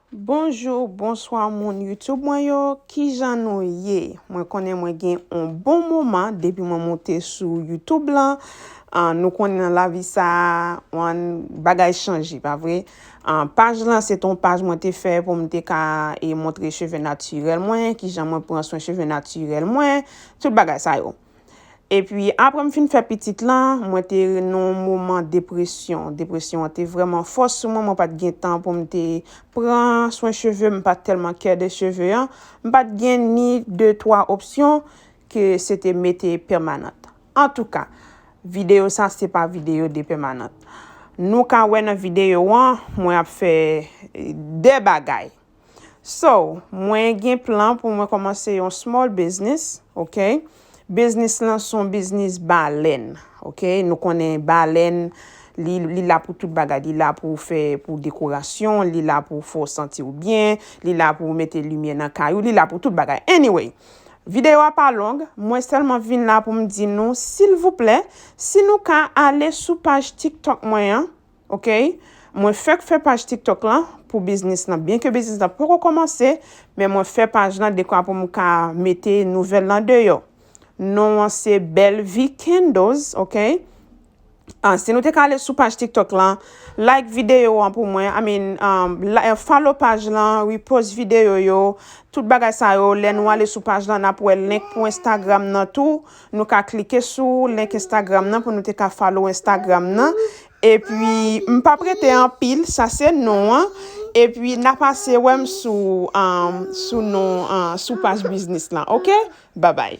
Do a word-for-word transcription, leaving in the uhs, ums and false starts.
Bonjou, bonswa moun YouTube mwen yo, kijan nou ye? Mwen konnen mwen gen yon bon moman depi mwen monte sou YouTube lan. Ah, nou konnen nan lavi sa, wan bagay chanje, pa vre? Ah, paj lan se te yon paj mwen te fè pou m te ka e montre cheve natirèl mwen, kijan mwen pran swen cheve natirèl mwen, tout bagay sa yo. Epi apre m fin fè pitit lan, mwen te nan yon moman depresyon. Depresyon an te vrèman fò sou mwen, mwen pa t gen tan pou m te pran swen cheve, m pa t tèlman care de cheve an. M pa t gen ni de twa opsyon ke se te mete pèmanant. Antouka, videyo sa se pa videyo de pèmanant. Nou ka wè nan videyo an, mwen ap fè de bagay. So, mwen gen plan pou mwen kòmanse yon small business, ok? Business lan se yon business balèn, ok? Nou konnen balèn, li, li la pou tout bagay. Li la pou fè, pou dekorasyon, li la pou fè w santi w byen, li la pou mete limyè nan kay ou, li la pou tout bagay. Anyway, videyo a pa long, mwen sèlman vin la pou m di nou, silvouplè, si nou ka ale sou paj TikTok mwen an, ok? Mwen fèk fè paj TikTok lan pou biznis lan. Byenke biznis lan poko kòmanse, men mwen fè paj lan dekwa pou m ka mete nouvèl lan deyò. Non an se Belle Vie Candles, ok? Ah, si nou te ka ale sou paj TikTok lan, like videyo an pou mwen, I mean, um, la- follow paj lan, repost videyo yo, tout bagay sa yo, lè nou ale sou paj lan, n ap wè link pou Instagram nan tou. Nou ka klike sou link Instagram nan pou nou te ka follow Instagram nan. Epi, m p ap rete anpil, sa se non an. Epi, n a pase wè m sou, um, sou non, uh, sou paj biznis lan, ok? Babay.